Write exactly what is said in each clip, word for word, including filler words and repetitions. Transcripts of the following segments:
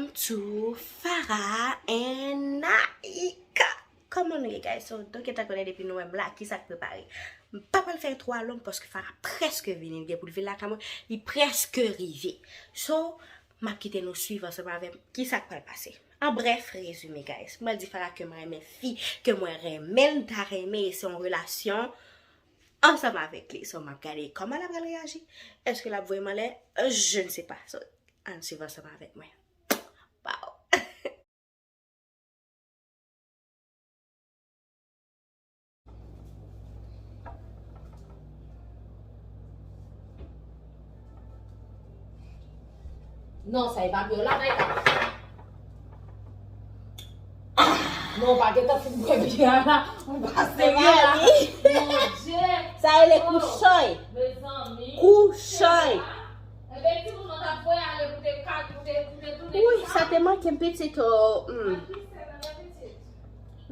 To Farah and Naika. Kòman nou ye, guys? So, donk, gentan konnen depi nou wè m la, ki sa k prepare. M pa pral fè l twò long paske Farah prèske vini, li gen pou l vin lakay mwen, li prèske rive. So, m ap kite nou swiv ansanm avè m ki sa k pral pase. An brèf rezime, guys, mwen di Farah ke mwen renmen fi, ke mwen renmen l, m ta renmen se yon relasyon ansanm avèk li. So, m ap gade kòman l ap pral reyaji. Èske l ap voye m anlè? Je ne sais pas. So, ann swiv ansanm avèk mwen. Pow! Non, sa e papye w la, Naika. Non, w pa gentan fin bwè biyè a la. Ou pa serye la. Mon Dye. Sa rele kouchay. Mezanmi. Kouchay. Ebyen, timoun nan t ap voye ale pou te ka, pou te, pou te tounen. Wi, sa te manke m pitit o. Hmm.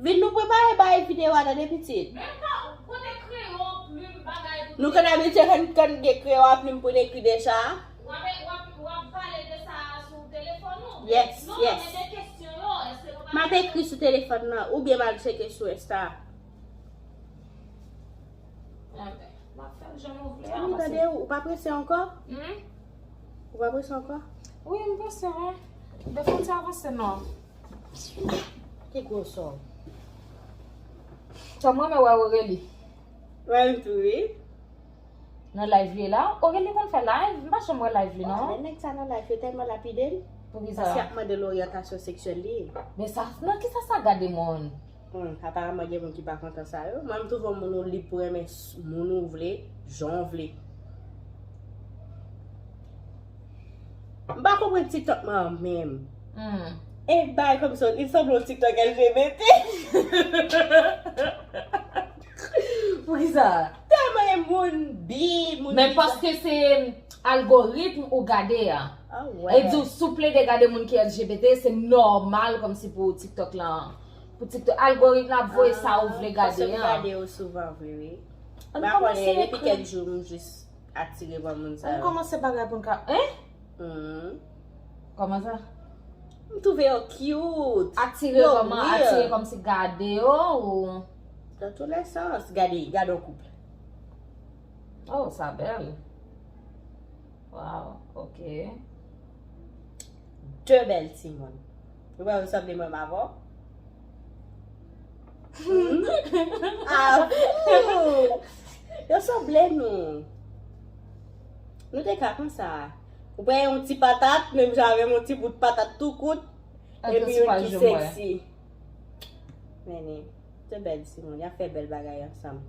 Vin nou prepare bay videyo a tande pitit. Men ka, kote kreyon, plim, bagay pou... Nou konn abitye konn, konn gen kreyon ak plim pou n ekri deja. W ap, w ap, w ap pale de sa sou telefòn ou? Yes, yes. Non, men de kesyon yo, èske nou pa... M ap ekri sou telefòn nan, oubyen m al tcheke sou Insta. Anben, m ap fè l jan nou vle a. Wi, tande, ou pa prese ankò? Hmm? Ou pa prese ankò? Wi, m prese, wi. Defo m ti avanse non. Ki gwosè w? Sa m renmen wè Aurélie. Mwen menm tou, wi. Nan live li ye la? Aurélie konn fè live? M pa janm wè live li, non. Bon, men nèg sa nan live yo tèlman lapide m. Poukisa? Paske y ap mande l oryantasyon seksyèl li. Men sa, nan kisa sa gade moun? Hmm, aparaman gen moun ki pa kontan sa yo. Mwen, m twouve w moun ou lib pou renmen s-, moun ou vle, jan w vle. M pa konprann TikTok mwen an menm. Hmm. E bay kòmsi li sanble yon TikTok L G B T. Poukisa? Tèlman e moun bi, moun... Men paske se algoritm ou gade a. Ah, e di w, si w plede gade moun ki L G B T, se nòmal kòmsi pou TikTok lan. Pou TikTok, algoritm la ap voye sa ou vle gade an. Ah, paske m gade yo souvan vre, wi. M pa konnen, depi kèk jou m jis atire pa moun sa yo. Ann kòmanse bagay pou n ka, en? Hmm. Kòman sa? M twouve yo cute. Atire kòman? Atire kòmsi gade yo ou? Dans tous les sens. Gade, gade yon koup. Oh, sa bèl. Wow, ok. De bèl timoun. Ou pa wè yo sanble menm avè w? Hmm? Avou! Yo sanble nou. Nou te ka konsa. Ou pran yon ti patat, menm jan avè m, yon ti bout patat tou kout, epi youn ki seksi. Men, de bèl timoun, y ap fè bèl bagay ansanm.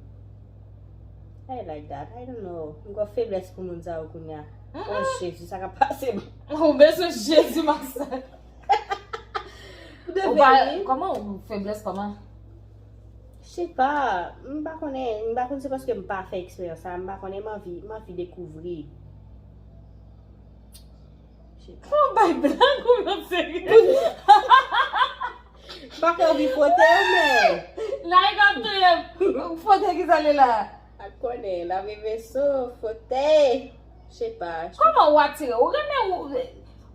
I like that. I don't know. M gen feblès pou moun sa yo kounye a. Oh, Jezi, sa k ap pase m. Ou bezwen Jezi, Maksè. Ou pa, kòman ou feblès kòman? Je sais pas, m pa konnen, m pa konn se paske m pa fè eksperyans sa, m pa konnen, m anvi, m anvi dekouvri. Je sais pas. Ou bay blag ou yon serye? M pa fè anvi fwote w, men. Naika ap touye m. Fwote ki sa li la? A konnen, lave veso, fwote. Je sais pas. Kòman ou atire? Ou renmen, ou,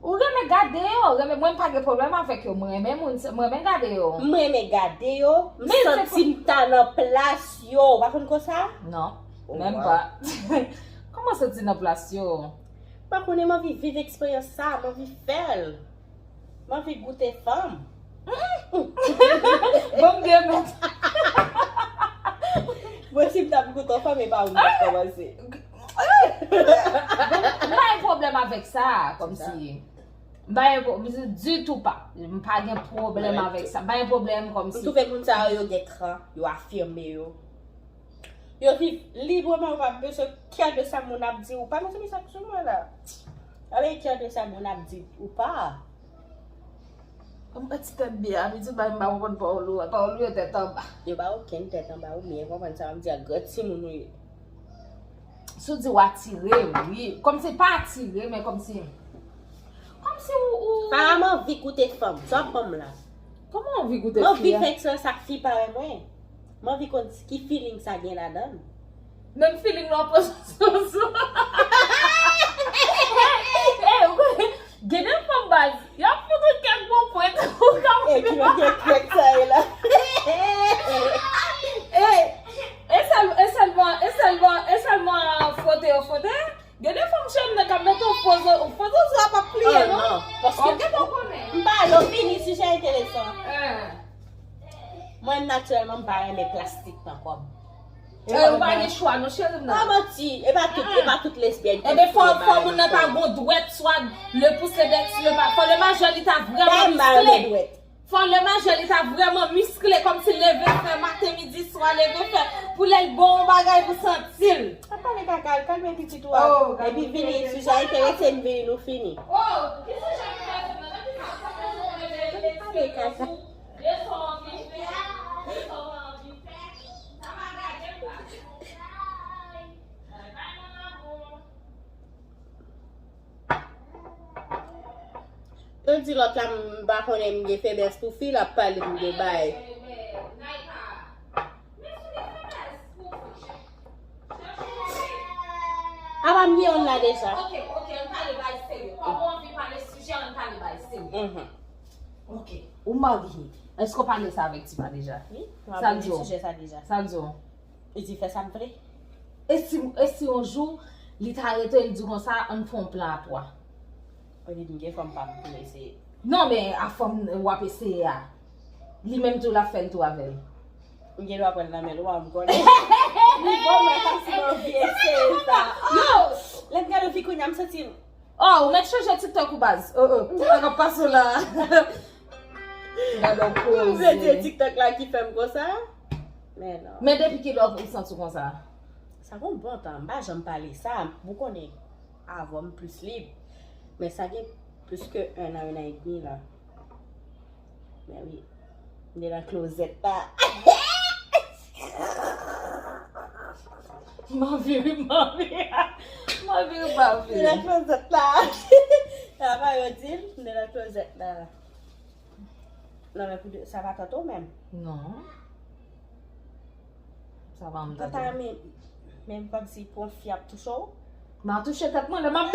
ou renmen gade yo? Renmen, mwen m pa gen pwoblèm avèk yo. Mwen renmen moun, mwen renmen gade yo. M renmen gade yo. M santi m ta nan plas yo. Ou pa konn konsa? Non, menm pa. Kòman santi nan plas yo? M pa konnen, m anvi viv eksperyans sa, m anvi fè l. M anvi goute fanm. Bon, m gen mèt. Bon, si m t ap goute yon fanm, e pa ou m t ap kòmanse. Bon, m pa gen pwoblèm avèk sa, kòmsi. M pa gen pwo-, ditou pa. M pa gen pwoblèm avèk sa. M pa gen pwoblèm kòmsi. M twouve moun sa yo, yo gen kran, yo afime yo. Yo viv libreman, ou pa bezwen care de sa moun ap di ou pa. Mezanmi, sa k sou mwen la? Alè, care de sa moun ap di ou pa. Mwen ti tèt byen, abitid bay m pa konprann pawòl ou a. Pawòl ou yo tèt anba. Yo pa okenn tèt anba ou, men konprann sa m di a, gran timoun ou ye. Si w di w atire, wi. Kòmsi pa atire, men kòmsi, kòmsi ou, ou... Farah, m anvi goute fanm. Sa w ap ban m la? Kòman w anvi goute fi a? M anvi fè eksperyans ak fi parèy mwen. M anvi konn ki feeling sa gen ladan l. Menm feeling nan w ap pran sou, sou. Ey, ou konnen, gen de fanm baz, y ap fout ou Yo gen krèk sa ye la. E, e sèl, e sèlman, e sèlman, e sèlman fwote yo fwote. Gen de fanm jèn nan k ap mete yon fo zo, fo zo zo a p ap pliye, non? Oh, non. Paske ok, bon, konnen. M pa, yo fini, sijè enteresan. Eh. Mwen, natirèlman, m pa renmen plastik nan kò m. Eh, ou pa gen chwa, non, cheri m nan. Pa manti, e pa tout, e pa tout lesbyèn ki fè bagay. Ebyen, fò, fò moun nan ta gon dwèt, swa le pouce, le dèks, le pa. Fò le majè li ta vrèman miskle. Fò le majè li ta vrèman miskle, kòmsi leve fè maten, midi, swa, leve fè. Pou lè l bon yon bagay pou santi l. Pa pale kaka, l kalme pitit ou a. Oh, epi vini, sijè enterese n vini, nou fini. Oh, ki sijè enterese n nan? Nan ki sa? Sa fè nou leve, leve, leve. Pale kaka. Leson w anvi fè, leson w pa anvi fè. Sa pa gade m la. Ay, ay, ay, manman bon. Yo di lòt la, m pa konnen, m gen feblès pou fi, l ap pale m de bay. Apa m gen youn la deja? Ok, ok, ann pale bay serye. Kòm ou anvi pale sijè, ann pale bay serye. Mhm. Ok, ou marye. Èske w pale sa avèk tipa deja? Wi, m ap pale sijè sa deja. Sa l di w? Li di fè sa m vle. E si, e si yon jou, li ta rete, li di konsa, ann fè yon plan a twa? Ou di m gen fanm pa m pou m eseye. Non, men a fanm w ap eseye a, li menm tou l ap fè l tou avè l. M gen dwa pran l nan men l, w a m konnen. Li bon, mwen pa si m anvi eseye sa. Yo! Lè m gade fi kounye a, m santi Oh, ou mèt chanje TikTok ou baz. Oh, oh. Sa k ap pase w la? Gade yon koze. Se TikTok la ki fè m konsa. Men non. Men depi kilè ou santi w konsa? Sa gon bon tan. M pa janm pale sa. Ou konnen, avan m plis lib. Men sa gen plis ke un an, un an edmi la. Men wi. M te nan klozèt la. M anvi ri, m anvi. M anvi ri, m anvi. M te nan klozèt la. Sa pa yo di l, m te nan klozèt la. Non, men pou de, sa pa tante w menm. Non. Sa pa m tante. Tante a menm, menm kòmsi pou yon fi ap touche w. M a touche tèt mwen lè m ap.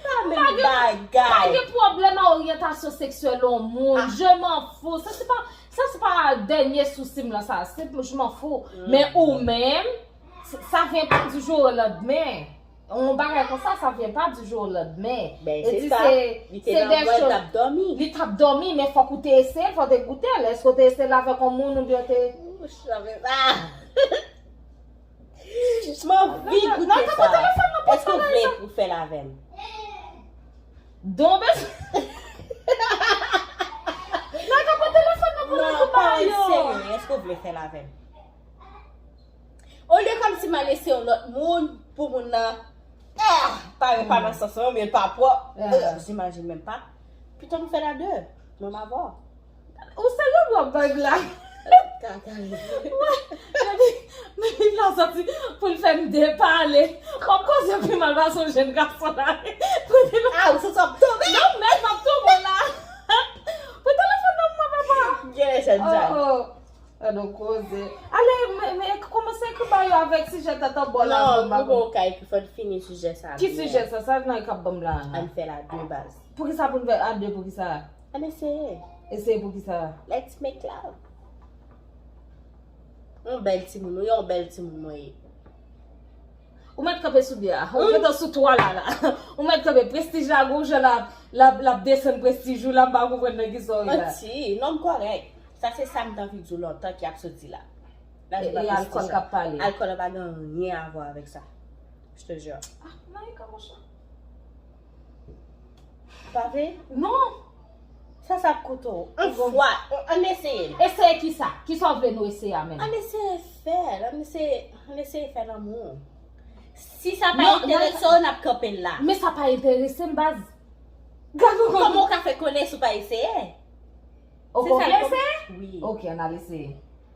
Pa menm bagay. Pa gen pwoblèm a oryantasyon seksyèl yon moun. Je m'en fous. Sa se pa, sa se pa dènye sousi m lan sa. Se, je m'en fous. Men ou menm, sa vyen pa di jou o landmen. Yon bagay konsa, sa vyen pa di jou o landmen. Ben, se sa. Li te nan bwè, l t ap dòmi. Li t ap dòmi, men fòk ou te eseye l, fòk ou te goute l. Èske w te eseye l avèk yon moun oubyen w te. Ou chave sa. M anvi goute sa. Èske w vle pou fè l avè m? Donbe. Nan ka pran telefòn nan pou nou koupa yo. Èske w vle fè l avè m? Olye kòmsi m al eseye yon lòt moun pou moun nan ah, pa, pa nan sans lan, men l pa pwòp. Ah. Euh, j'imagine même pas. Pito nou fè l a de, mwen m avè w. Ou serye w ap bay blag? Kaka. Depi, depi l ap sòti pou l fè m depale. W ap koze pi mal pase yon jèn gason la. Kote nou. Ah, ou santi w ap tonbe? Non, men m ap tonbe la. Pran telefòn nan mwen, papa. Gen lè jèn jan. Oh, oh. Gad yon koze. Ale, men, men, kòmanse ekri ba yo avèk sijè tata bò la. Non, nou poko ka ekri, fò n fini sijè sa. Ki sijè sa? Sa nan k ap ban m la? Ann fè l a de baz. Poukisa pou n fè a de, poukisa? Ann eseye. Eseye poukisa? Let's make love. Yon bèl timoun, ou yon bèl timoun mwen ye. Ou mèt kanpe sou de a. Ou gentan sou twa la, la. Ou mèt kanpe. Prestij la, gon jan l ap, l ap, l ap desann prestij ou la, m pa konprann nan kisa w ye la. Manti, non, m kòrèk. Sa se sa m t anvi di w lontan ki ap soti la. E, e alkòl k ap pale. Alkòl la pa gen anyen a vwa avèk sa. Je te jure. Ah, Naïka, mon chè. Pa vre? Non. Sa, sa ap koute w. Yon fwa, ann eseye l. Eseye kisa? Kisa w vle nou eseye a menm? Ann eseye fè l, ann eseye, ann eseye fè lanmou. Si sa pa enterese w, n ap kanpe l la. Men sa pa enterese m, baz. Gad yon kòman w ka fè konnen si w pa eseye? Ou konn eseye? Wi. Ok, ann al eseye.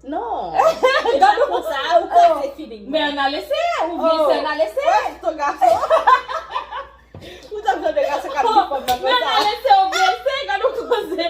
Non. Gad ou konsa, ou kraze feeling mwen. Men ann al eseye, ou vle eseye, ann al eseye. Wè, ti gason. Ou t ap tande gason k ap di fanm nan konsa. Men ann al eseye, ou vle eseye, gad ou koze.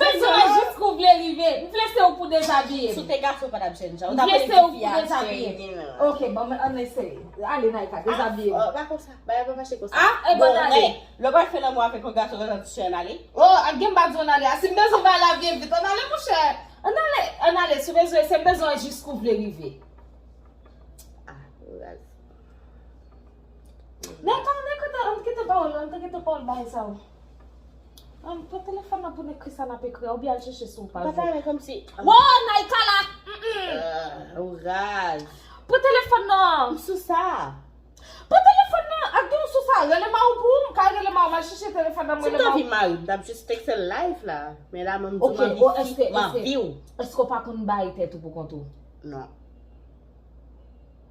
Men se wè jis kou vle rive. M vle se ou pou deja. Dezabiye m. Si w te gason, w pa t ap jèn jan. Ou t ap vle se ou pou dezabiye m. Ok, bon, men ann eseye. Ale, Naïka, dezabiye m. Ah, pa konsa. Bagay pa mache konsa. Ah, e bon, ale. Lè w pral fè lanmou avèk yon gason, konsa ti chè ann ale. Oh, ak gen m pa di w ann ale. A, si m bezwen bay la vye vit, ann ale, monchè. Ann ale, ann ale, si w bezwen, si m bezwen jis kou vle rive. Ah, raz. Nèg, nèg, ann kite pawòl, ann kite pawòl bagay sa yo. Ann pran telefòn nan pou n ekri sa n ap ekri a, oubyen al chèche sou paj ou. Pa pale kòmsi. Wo, Naïka la! Mm-mm. Ah, ou raz. Pran telefòn nan. M sou sa. Pran telefòn nan. Ak gen w sou sa. Rele mari w pou ou, m ka rele mari w, m al chèche telefòn nan, m rele mari w. Si m t anvi mari, m t ap jis tekste l live la. Men la, mwen, m di w, m anvi fi, m anvi w. Èske w pa konn bay tèt ou pou kont ou? Non.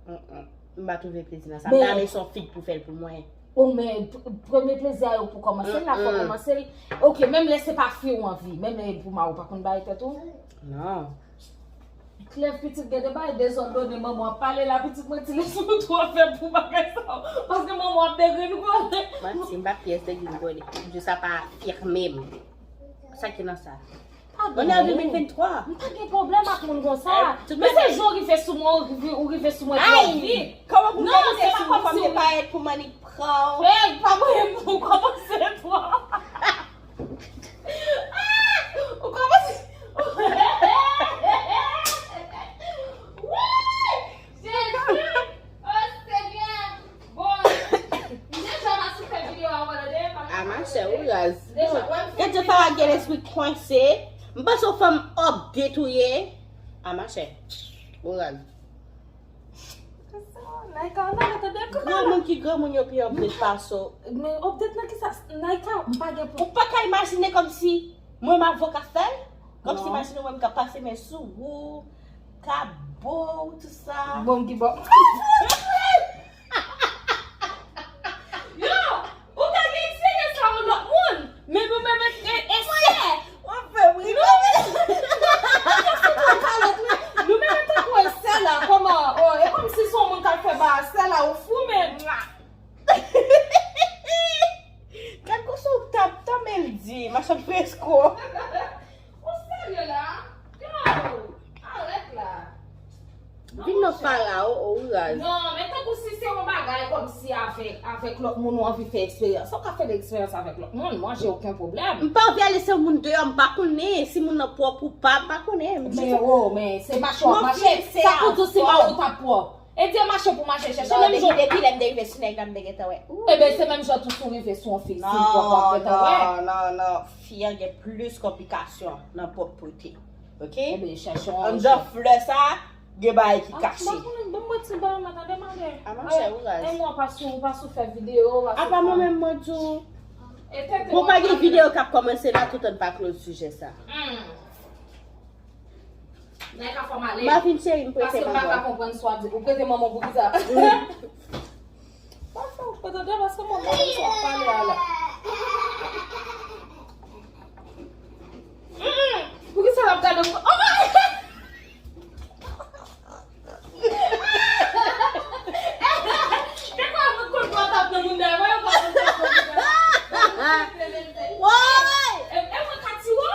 Mm, mm. M pa twouve plezi nan sa. M ta renmen se yon fi k pou fè l pou mwen. O, men p- premye plezi a yo pou kòmanse l la, fò kòmanse l. Ok, menm lè se pa fi w anvi, menm lè pou mari w pa konn bay tèt ou? Non. Klèv pitit gen de bagay dezòdone, manman ap pale la, pitit mwen ti leson ou twò fè pou bagay sa yo. Paske manman ap degrenn kòlè. Manti, m pa pyès degrenn kòlè. Jis sa pa afime m. Sa ki nan sa? Kounye a de mil venntwa. M pa gen pwoblèm ak moun konsa. Men se jan w rive sou mwen, ou rive, ou rive sou mwen twò vit. Kòman pou m kòmanse sou ou, fò m te parèt pou m annik pran w? Ey, pa mwen pou w kòmanse twò. Ou kòmanse. Woy! Jezi! O Senyè! Bon, m deja pa sou fè videyo a, w tande? A, machè, ou raz. Deja, w ap fè videyo a. Gade jan Farah gen lespri kwense. M panse w fanm update ou ye. A, machè, ou raz. Naïka, ann ale, tande, koupe la. Granmoun ki granmoun yo pi update pase w. Men update nan kisa? Naïka, m pa gen pou. Ou pa ka imajine kòmsi mwen m avoka fè l? Kòmsi imajine mwen m ka pase men sou ou, kabo, tout sa. Bon, m ki bò. Yo, ou ka gen eksperyans sa yon lòt moun, men nou menm e, e, e sè. W ap fè m ri. Nou menm, nou menm, nou menm tankou e sè la, kòman, oh, e kòmsi se yon moun k al fè ba a sè la, ou fou, men. Gad konsa w tap, tanmen l di, machann fresko. Ou serye la? Yo, arèt la. Vin nan Farah, o, o, ou raz. Non, men tankou si se yon bagay kòmsi avèk, avèk lòt moun ou anvi fè eksperyans, ou ka fè eksperyans avèk lòt moun, mwen, j'ai aucun problème. M pa anvi ale se moun deyò, m pa konnen si moun nan pwòp ou pa, m pa konnen. Men, o, men se mache w ap mache. Sa pou di w si mari w t ap pwòp. E di mache pou mache chèche, menm jan. Depi lè m te rive sou nèg la, m te gentan wè. Ebyen, se menm jan tou si w rive sou yon fi, si l pwòp, w ap gentan wè. Non, non, non. Fi an gen plis konplikasyon nan pwòpte. Ok? Ebyen, chèche yon. Anndan flè sa, gen bagay ki kache. Ban mwen ti bagay, mwen tande mande. A, machè, ou raz. E mwen, w pa sou, w pa sou fè videyo, w pa sou. Apa mwen menm, mwen di w. Bon, pa gen videyo k ap kòmanse la, toutan n pa close sijè sa. Hmm. Nèg ka fè m ale. Marvin cheri, m prese manman. Paske m pa ka konprann sa w ap di. Ou prese manman pou kisa? Pafè ou pa tande paske manman konn sa w ap pale a la. Mm, mm. Poukisa l ap gade m? Oh my God! Dekwè moun konn pòtab nan moun dèyè, wè yo konn pòtab nan moun dèyè. Woy! E, e mwen ka tire w?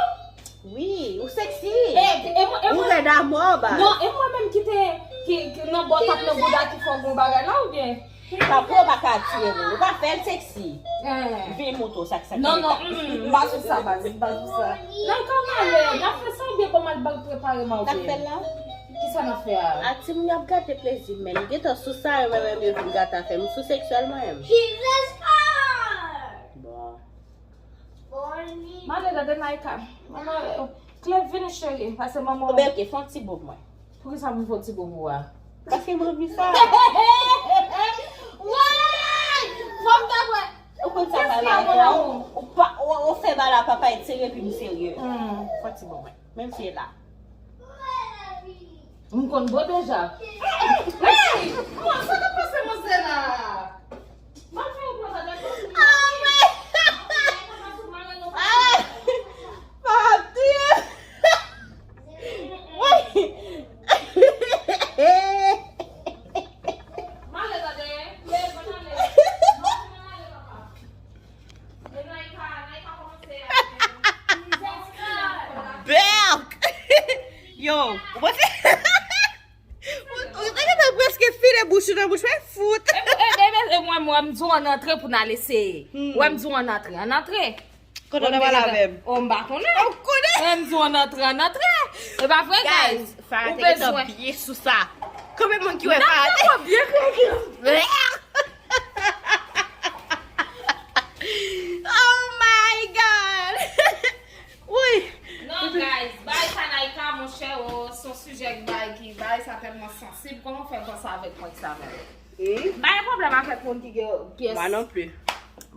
Wi, ou sexy. E, e mwen, e mwen. Ou rèd amò, ba. Non, e mwen menm ki te, ki, ki nan bòt ap nan bouda ki fè w gon bagay la, oubyen? Papa, ou pa ka tire moun. Ou pa fè l sexy. Eh. Vin montre w sa k sa k. Non, non, mm, mm, m pa sou sa, baz, m pa sou sa. Nan kanmale, n ap fè sa oubyen ban m al bal prepare manje? N ap fè l la. Kisa n ap fè a? A, timoun yo ap gate plezi m, men m gentan sou sa, yo menm yo vin gate afè m. M sou seksyèl mwen menm. Bon. Mande gade Naïka. Manman, Clef, vini cheri, pase manman. Oubyen, ok, fè yon ti bo pou mwen. Poukisa pou fè yon ti bo pou ou a? Paske m anvi sa. Woy! Fò m ta wè. Ou konn sa pa la, ou pa, ou, ou fè ba la, papa, e serye, epi m serye. Hmm. Fè yon ti bo pou mwen. Menm si e la. M konn bo deja. Hey! Kòman sa k ap pase manzè la? M ap fè yon pran sa dèyè kò. Ah, wi! Ah! Mon Dieu! Wi! M ale tande. Lè m ale papa. Bèk! Yo, ou panse? Ou te gentan prèske file bouch ou nan bouch mwen, fout. E mwen, mwen, mwen, mwen, m di w ann antre pou n al eseye. Wè, m di w ann antre, ann antre. Kote w t ap pale avè m? Oh, m pa konnen. M konnen. Mwen, m di w ann antre, ann antre. E pa vre, guys? Ou bezwen. Byen sou sa. Konbyen moun ki wè Farah te byen krève? Oh my God! Wi. Non, guys, bay Kanaika, monchè, oh, se yon sijè k bay, ki bay, sa tèlman sansib. Kòman w fè panse avèk mwen ki sa vre? Hmm? Bay pwoblèm avèk moun ki gen, ki Mwen non pli.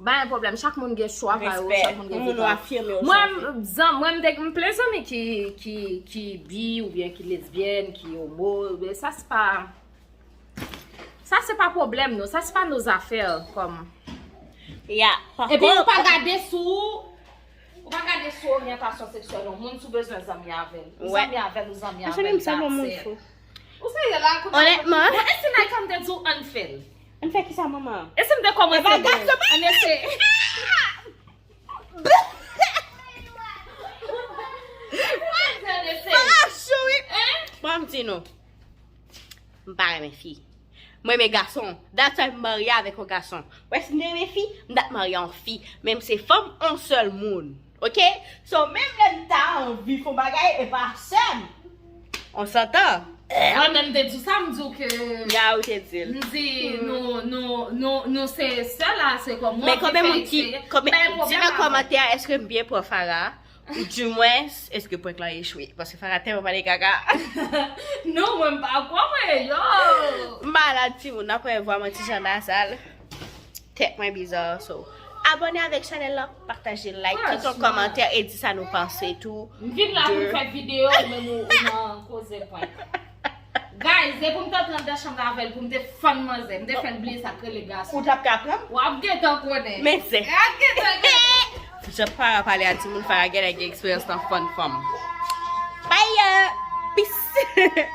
Bay pwoblèm, chak moun gen chwa pa yo, chak moun gen vi pa yo. Mwen, zan, mwen, m te, m plen zanmi ki, ki, ki bi, oubyen ki lesbyèn, ki omo, men sa se pa, sa se pa pwoblèm nou, sa se pa nos affaires, kòm. Ya, pa kont. Epi ou pa gade sou, ou pa gade sou oryantasyon seksyèl yon moun, si w bezwen zanmi avè l. Ou zanmi avè l, ou zanmi avè l, that's it. Ou serye la, kounye a? Onètman. Bon, e si Naïka m te di w ann fè l? Ann fè kisa, manman? E si m te kòmanse? E pa gason, ann eseye. Ann eseye. Bon, m di nou. M pa renmen fi. Mwen renmen gason. That's why m marye avèk yon gason. Wè, si m te renmen fi, m t ap marye a yon fi. Men m se fanm yon sèl moun. Ok? So, menm lè m ta anvi fè yon bagay, e pa sè m. On s'entend? Mwen menm te di w sa, m di w ke. Ya, ou te di l. M di, nou, nou, nou, nou se sè la, se kòm mwen ki fè eksperyans. Men konbyen moun ki, konbyen, di nan kòmantè a, èske m byen pran Farah? Ou dimwens, èske prank lan echwe? Paske Farah tèlman pale kaka. Non, mwen m pa kwè, mwen, yo! M malad, timoun, n ap wè vwa mwen ti jan nazal. Tèt mwen biza, so. Abòne avèk chanèl la, pataje, like, kite yon kòmantè e di sa nou panse tou. M vin la pou m fè videyo, ou menm ou, ou nan koze prank. Guys, e pou m t antre anndan chanm la avè l, pou m te fann manzè, m te fè l bliye sa k rele gason. Ou t ap ka pran m? W ap gentan konnen. Men se. W ap gentan konnen. Jan Farah pale a timoun, Farah genlè gen eksperyans nan fann fanm. Bye, peace.